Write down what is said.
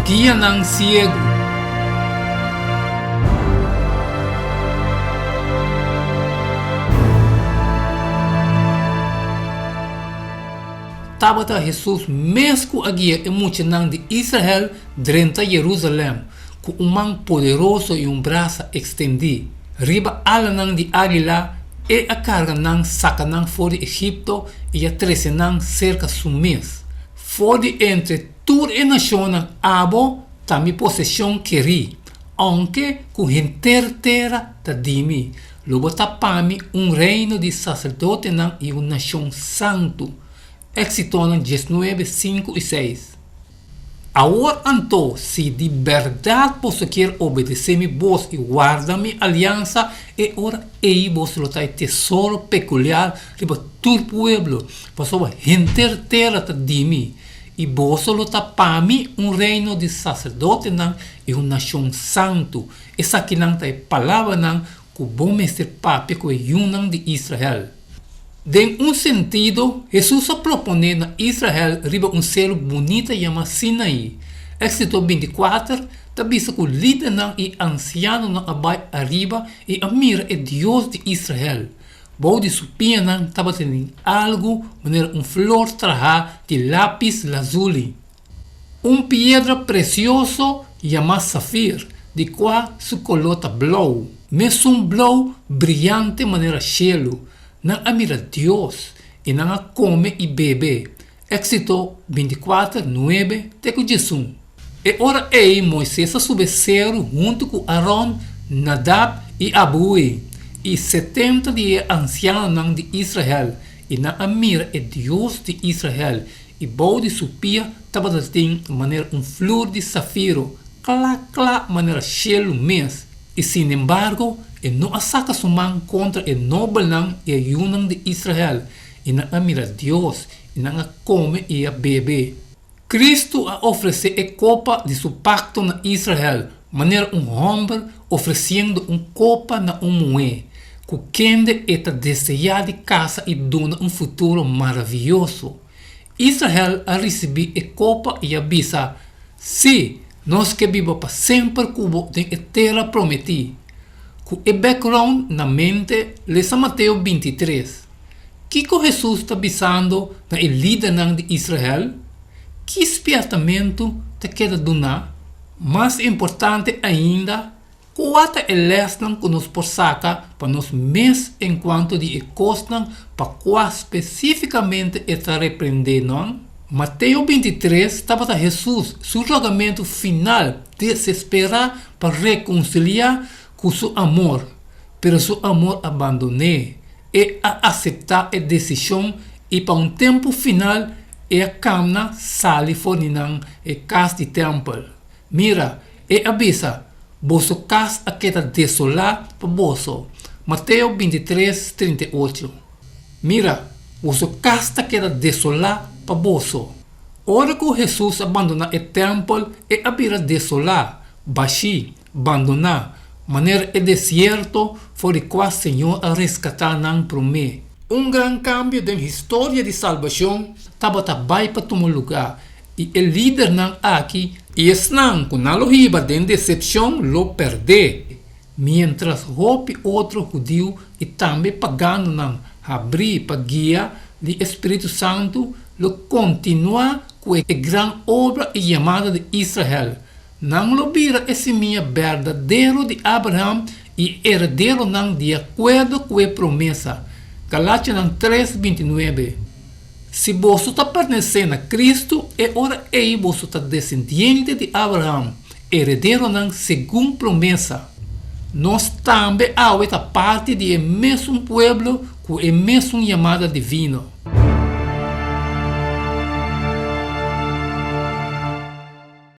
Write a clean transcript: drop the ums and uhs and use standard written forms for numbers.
Guianan siegu. Tabata Hesus mes ku a guia e muchanan di Israel drenta Jerusalèm ku un man poderoso i un brasa ekstendí. Riba alanan di águila e a karga nan saka nan for di Egipto i a trese nan serka su mes. For di entre tur e nashonnan abo ta mi poseshon kerí, ounke ku henter tera ta di mi, lo bo ta pa mi un reino di saserdotenan i un nashon santu. Éksitonan diesnuebe, sinku i seis. Awor anto, si di bèrdat boso kier obedesé mi bos i warda mi aliansa, e ora ei boso lo ta e tesoro pekuliar riba tur pueblo, pasobra henter tera ta di mi, i boso lo ta pa mi un reino di saserdotenan i un nashon santu. Esakinan ta e palabranan ku bo mester papia ku e yunan di Israel. Den un sentido, Hesus a proponé na Israel riba un seru bunita yamá Sinaí. Éxodo bintikuater ta bisa ku lidernan i ansianonan a bai ariba i a mira e Dios di Israel. Bou di su pianan tabatin algu manera un flor trahá di lapis lazuli. Un piedra presioso yamá safir, di kua su koló ta blou, mesun blou briante manera shelu. Nan a mira Dios, i nan a kome i bebe. Éksito bintikuater, nuebe te ku diesun. E ora ei Moises a sube seru huntu ku Aron, Nadab i Abiú, i setenta di e ansianonan di Israel, i nan a mira e Dios di Israel, I bou di su pia tabata tin manera un flur di safiro, kla kla manera shelu mes. I sinembargo e no a saka su man kontra e nobelnan i e yunan di Israel, i nan a mira Dios, i nan a kome i a bebe. Kristu a ofresé e kopa di su pakto na Israel, manera un hòmber ofresiendo un kopa na un muhé, ku kende e ta deseá di kasa i duna un futuro maravioso. Israel a risibí e kopa i a bisa, Sí, nos ke biba pa semper ku bo den e tera prometí. Ku e background na mente, lesa Mateo bintitres. Kiko Hesus ta bisando na e lidernan di Israel? Ki spièrtamentu ta keda duná? Mas importante ainda, kua ta e lèsnan ku nos por saka pa nos mes enkuanto di e kosnan pa kua spesífikamente e ta reprendé nan? Mateo bintitres tabata Hesus su rogamentu final desesperá pa rekonsiliá ku su amor, pero su amor a bandon'é. E a aseptá e desishon i pa un tempu final e a kamna sali for di nan e kas di tèmpel. Mira, e a bisa, boso kas a keda desolá pa boso. Mateo bintitres, 38. Mira, boso kas ta keda desolá pa boso. Ora ku Hesus a bandoná e tèmpel, e a bira desolá, bashí, bandoná, manera e desierto for di kua Señor a reskatá nan promé. Un gran kambio den historia di salbashon tabata bai pa tuma lugá, i e lidernan aki i esnan ku nan lo hiba den desepshon lo pèrdè, miéntras hopi otro hudiu i tambe paganonan habrí pa guia di e Spiritu Santu lo kontinuá ku e gran obra i yamada di Israel. Nan lo bira e simia berdadero di Abraham i e herederonan di akuerdo ku e promesa. Galationan tres, bintinuebe. Si boso ta pertenesé na Kristu, e ora ei boso ta desendiente di Abraham, herederonan segun promesa. Nos tambe awe ta parti di e mesun pueblo ku e mesun yamada divino.